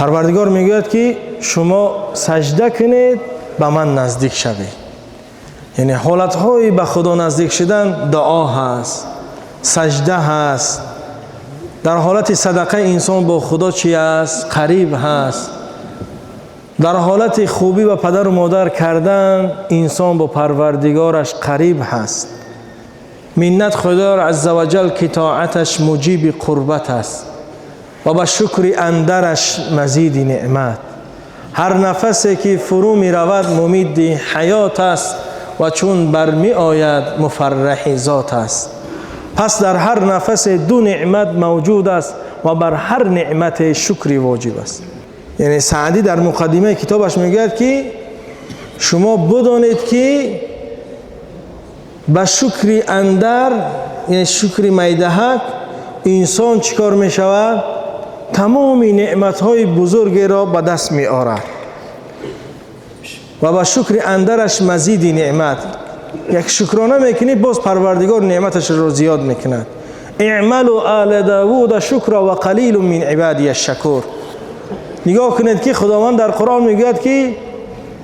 Парвардигор мегӯяд, ки шумо саҷда кунед, ба ман наздик шавед. Яъне ҳолатҳои ба Худо наздик шудан дуо ҳаст, саҷда ҳаст. Дар ҳолати садақа инсон бо Худо чӣ аст? Қариб ҳаст. Дар ҳолати хубӣ ба падару модар кардан инсон бо Парвардигораш қариб ҳаст. Миннат Худоро азза ва ҷал, ки тоаташ муҷиби қурбат аст ва ба шукри андараш мазиди неъмат. Ҳар нафасе ки фурӯ меравад, мумиди ҳаёт аст ва чун бармеояд, муфарраҳи зот аст. Пас дар ҳар нафасе ду неъмат мавҷуд аст ва бар ҳар неъмате шукри воҷиб аст. Яъне Саъдӣ дар муқаддимаи китобаш мегӯяд, ки шумо бидонед, ки ба шукри андар, яъне шукри майдаҳак, инсон чӣ кор мешавад? Тамоми неъматҳои бузургеро ба даст меорад ва ба шукри андараш мазиди неъмат. Як шукрона мекунӣ, боз Парвардигор неъматашро зиёд мекунад. اعملوا آل داود شکرا وقلیل من عبادی الشکور. Нигоҳ кунед, ки Худованд дар Қуръон мегӯяд, ки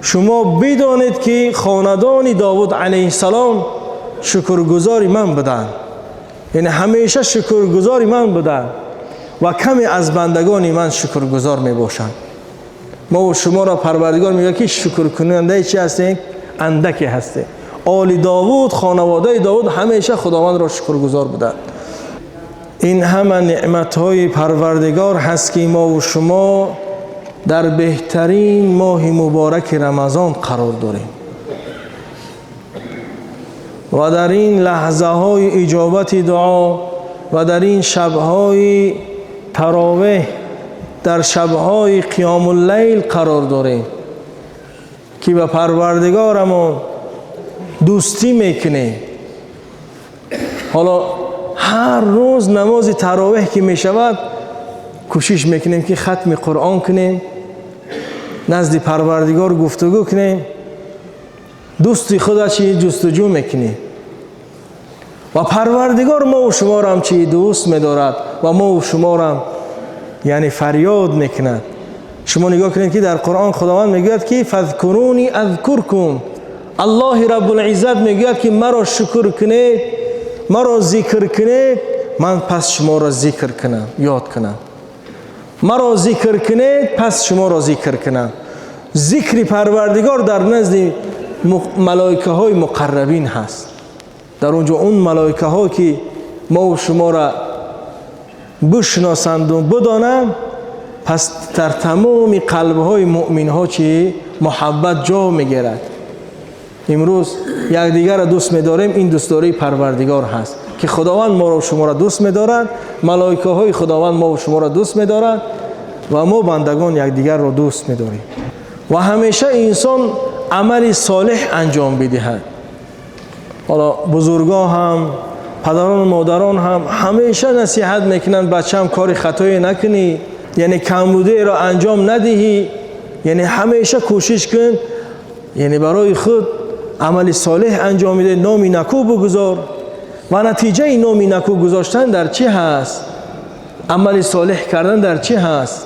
шумо бидонед, ки хонадони Довуд алайҳиссалом шукргузори ман буданд, яъне ҳамеша шукргузори ман буданд ва каме аз бандагони ман шукргузор мебошанд. Мо ва шуморо Парвардигор мегӯяд, ки шукркунандаи чӣ ҳастем? Андаке ҳастем. Оли Довуд, хонаводаи Довуд ҳамеша Худовандро шукргузор буданд. Ин ҳама неъматҳои Парвардигор ҳаст, ки мо ва шумо дар беҳтарин моҳи мубораки Рамазон қарор дорем ва дар ин лаҳзаҳои иҷобати дуо ва дар ин шабҳои таровеҳ, дар шабҳои қиёмуллайл қарор дорем, ки ба Парвардигорамон дӯстӣ мекунем. Ҳоло ҳар рӯз намози таровеҳ ки мешавад, кӯшиш мекунем, ки хатми Қуръон кунем, назди Парвардигор гуфтугӯ кунем, дӯсти худа чи ҷустуҷӯ мекунем. Ва Парвардигор мову шуморо чи дӯст медорад ва мову шуморо, яъне, фарёд мекунад. Шумо нигоҳ кунед, ки дар Қуръон Худованд мегӯяд, ки فاذكروني أذكركم. Аллоҳи Раббулиззат мегӯяд, ки маро шукр кунед, маро зикр кунед, ман пас шуморо зикр кунам, ёд кунам. Маро зикр кунед, пас шуморо зикр кунам. Зикри Парвардигор дар назди малоикаҳои муқаррабин ҳаст. Дар он ҷо он малоикаҳо, ки мову шуморо бишносанду бидонанд, пас дар тамоми қалбҳои муъминҳо чӣ муҳаббат ҷо мегирад. Имрӯз якдигарро дӯст медорем, ин дӯстдории Парвардигор ҳаст, ки Худованд моро шуморо дӯст медорад, малоикаҳои Худованд мо шуморо дӯст медорад ва мо бандагон якдигарро дӯст медорем. Ва ҳамеша инсон амали солеҳ анҷом бидиҳад. Ҳоло бузургон ҳам, падарону модарон ҳам ҳамеша насиҳат мекунанд: бачаам, кори хатое накунӣ, яъне камбудиеро анҷом надиҳӣ, яъне ҳамеша кӯшиш кун, яъне барои худ амали солеҳ анҷом биде, номи накӯ бигузор. Ва натиҷаи номи накӯ гузоштан дар чӣ ҳаст? Амали солеҳ кардан дар чӣ ҳаст?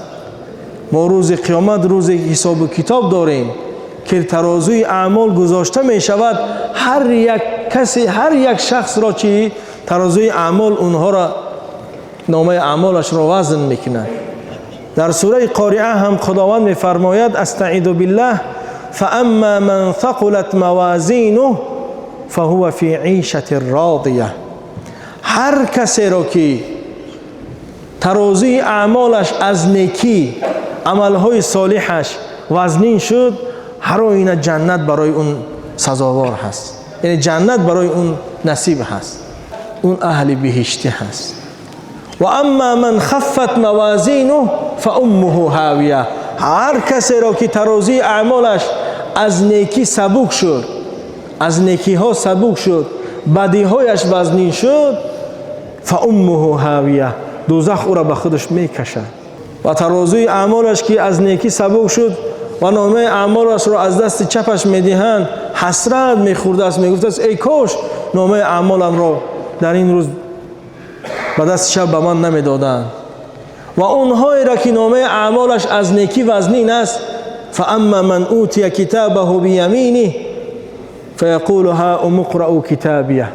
Мо рӯзи қиёмат рӯзи ҳисобу китоб дорем, ки тарозуи аъмол гузошта мешавад. Ҳар як касе, ҳар як шахсро чӣ тарозуи аъмол онҳоро, номаи аъмолашро вазн мекунад. Дар сураи Қориа ҳам Худованд мефармояд: أستعيذ بالله، فأما من ثقلت موازينه فهو في عيشة راضية. Ҳар касеро ки тарозуи аъмолаш аз некӣ, амалҳои солиҳаш вазнин шуд, ҳар оина ҷаннат барои он сазовор ҳаст, яъне ҷаннат барои он насиб ҳаст, он аҳли биҳиштӣ ҳаст. وأما من خفت موازينه فأمه هاوية. Ҳар касеро ки тарозуи аъмолаш аз некӣ сабук шуд, аз некиҳо сабук шуд, бадиҳояш вазнин шуд, فأمه هاوية, дӯзах ӯро ба худаш мекашад. Ва тарозуи аъмолаш ки аз некӣ сабук шуд ва номаи аъмолашро аз дасти чапаш медиҳанд, ҳасрат мехӯрдааст, мегуфтааст: эй кош номаи аъмоламро дар ин рӯз ба дасти чап ба ман намедоданд. Ва Ва онҳоеро ки номаи аъмолаш аз некӣ вазнин аст, فأما من أوتي كتابه بيمينه فيقول هاؤم اقرءوا كتابيه.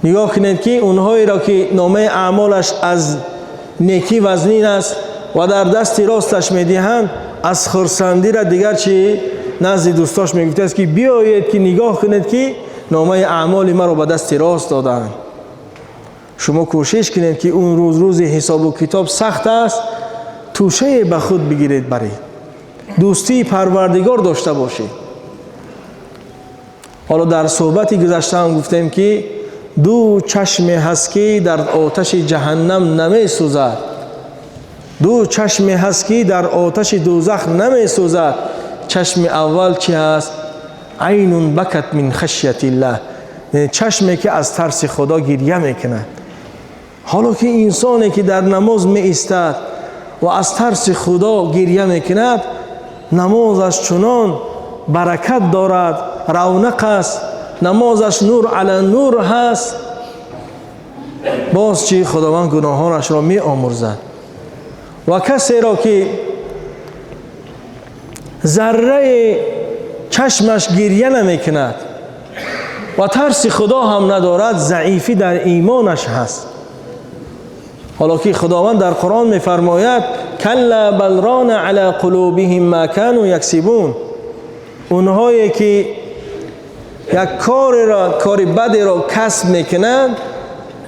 Нигоҳ кунед, ки онҳоеро ки номаи аъмолаш аз некӣ вазнин аст ва дар дасти росташ медиҳанд, аз хурсандира дигар чи назди дӯстош мегуфтааст, ки биёед, ки нигоҳ кунед, ки номаи аъмоли маро ба дасти рост додаанд. Шумо кӯшиш кунед, ки он рӯз рӯзи ҳисобу китоб сахт аст, тӯшае ба худ бигиред, баред, дӯстии Парвардигор дошта бошед. Ҳоло дар суҳбати гузаштаам гуфтем, ки ду чашме ҳаст, ки дар оташи ҷаҳаннам намесӯзад, ду чашме ҳаст, ки дар оташи дӯзах намесӯзад. Чашми аввал чи ҳаст? عين بكت من خشية الله, чашме ки аз тарси Худо гирья мекунад. Ҳоло ки инсоне ки дар намоз меистад ва аз тарси Худо гирья мекунад, намозаш чунон баракат дорад, равнақ аст, намозаш نور على نور ҳаст. Боз чӣ? Худованд гуноҳонашро меомӯрзад. Ва касеро ки зарраи чашмаш гирья намекунад ва тарси Худо ҳам надорад, заифӣ дар имонаш ҳаст. Ҳоло ки Худованд дар Қуръон мефармояд: كلا بل ران على قلوبهم ما كانوا يكسبون. Онҳое ки як кореро, кори бадеро касб мекунанд,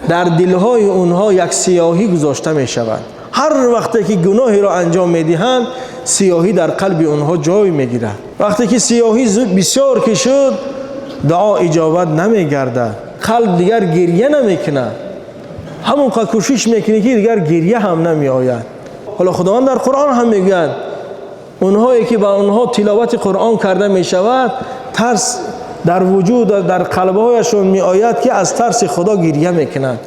дар дилҳои онҳо як сиёҳӣ гузошта мешавад. Ҳар вақте ки гуноҳеро анҷом медиҳанд, сиёҳӣ дар қалби онҳо ҷой мегирад. Вақте ки сиёҳӣ бисёр ки шуд, дуо иҷобат намегардад, қалб дигар гирья намекунад. Ҳамон қадр кӯшиш мекунӣ, ки дигар гирья ҳам намеояд. Ҳоло Худованд дар Қуръон ҳам мегӯяд: онҳое ки ба онҳо тиловати Қуръон карда мешавад, тарс дар вуҷуд, дар қалбҳояшон меояд, ки аз тарси Худо гирья мекунанд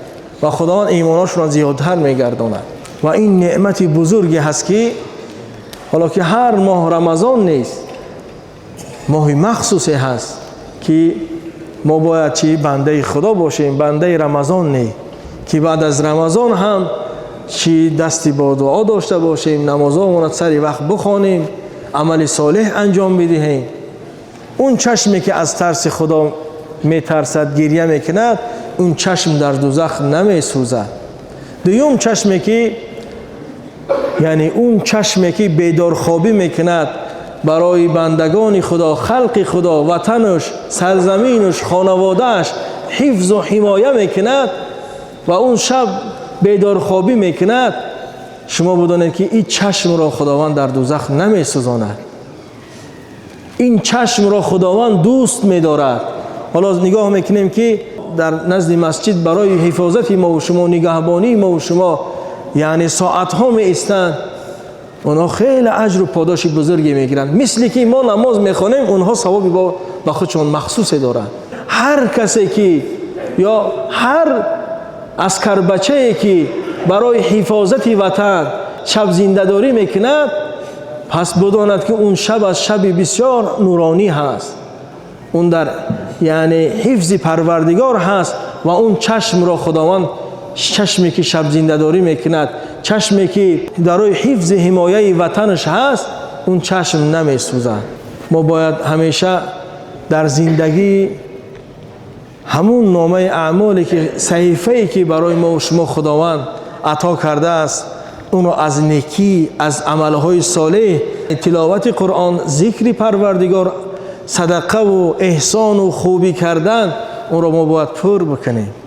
ва Худованд имоношонро зиёдтар мегардонад. Ва ин неъмати бузурге ҳаст, ки ҳоло ки ҳар моҳ Рамазон нест, моҳи махсусе ҳаст, ки мо бояд чи бандаи Худо бошем, бандаи Рамазон не, ки баъд аз Рамазон ҳам чи дасти бо дуо дошта бошем, намозҳомонро сари вақт бухонем, амали солеҳ анҷом бидиҳем. Он чашме ки аз тарси Худо метарсад, гирья мекунад, он чашм дар дузах намесӯзад. Дуюм чашме ки, яъне он чашме ки бедорхобӣ мекунад барои бандагони Худо, халқи Худо, ватануш, сарзаминуш, хонаводааш ҳифзу ҳимоя мекунад ва он шаб бедорхобӣ мекунад, шумо бидонед, ки ин чашмро Худованд дар дузах намесӯзонад. Ин чашмро Худованд дӯст медорад. Ҳоло нигоҳ мекунем, ки дар назди масҷид барои ҳифозати мову шумо, нигаҳбонии мову шумо, яъне соатҳо меистанд. Онҳо хеле аҷру подоши бузурге мегиранд. Мисли ки мо намоз мехонем, онҳо савоби ба худшон махсусе доранд. Ҳар касе ки ё ҳар аскарбачае ки барои ҳифозати ватан шаб зиндадорӣ мекунад, пас бидонад, ки он шаб аз шаби бисёр нуронӣ ҳаст, он дар яъне ҳифзи Парвардигор ҳаст. Ва он чашмро Худованд, чашме ки шаб зиндадорӣ мекунад, чашме ки барои ҳифзи ҳимояи ватанаш ҳаст, он чашм намесӯзад. Мо бояд ҳамеша дар зиндагӣ ҳамун номаи аъмоле ки, саҳифае ки барои мо шумо Худованд ато кардааст, онро аз некӣ, аз амалҳои солеҳ, тиловати Қуръон, зикри Парвардигор, садақаву эҳсону хубӣ кардан, онро мо бояд пур бикунем.